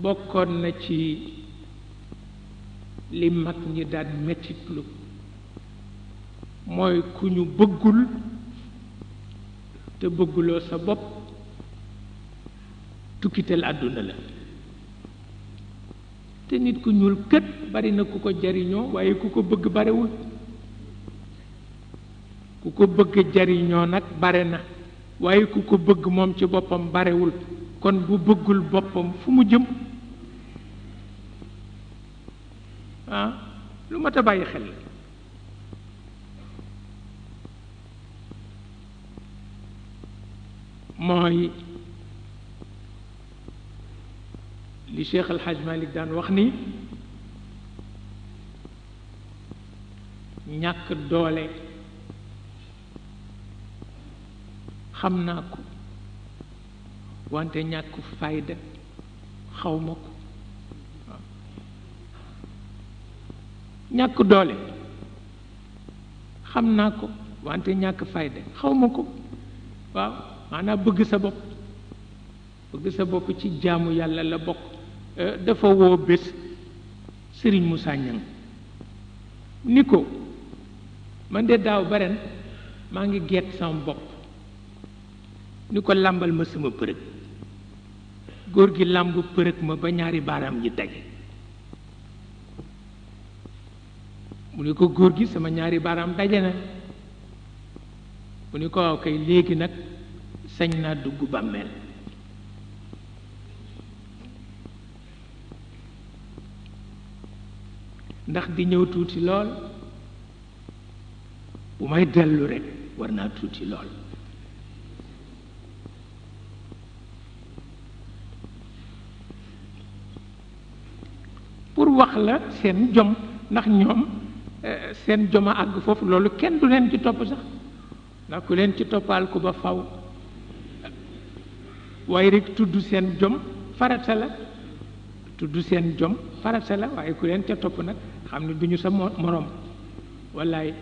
bokkoon na ci li mag ñi daan mettitlu mooy ku ñu bëggul te bëgguloo sa bopp tukkital àdduna la te nit ku ñuul kët bari na ku ko jariñoo waaye ku ko bëgg barewul ku ko bëgg jariñoo nag bare na waaye ku ko bëgg moom ci boppam barewul kon bu bëggul boppam fu mu jëm lu mat a bàyyi xel mooy li Cheikh El Hadj Malick daan wax ni ñàkk doole xam naa ko wante ñàkk fayda xaw ma ko ñàkk doole xam naa ko wante ñàkk fayda xaw ma ko waaw maanaam bëgg sa bopp ci jaamu yàlla la bokk dafa woo bés Sëriñ Moussa Niang ni ko man de daaw ba ren maa ngi geet sama bopp ni ko làmbal ma sama përëg góor gi làmb përëg ma ba ñaari baaraam ñi daje mu ni ko góor gi sama ñaari baaraam daje na mu ni ko waaw kay léegi nag sañ naa dugg bàmmeel ndax di ñëw tuuti lool bu may dellu rekk war naa tuuti lool pour wax la seen jom ndax ñoom seen jom a àgg foofu loolu kenn du leen ci topp sax ndax ku leen ci toppal ko ba faw waaye rek tudd seen jom farata la tudd seen jom farata la waaye ku leen ca topp nag xam ne duñu sa moroom wallaay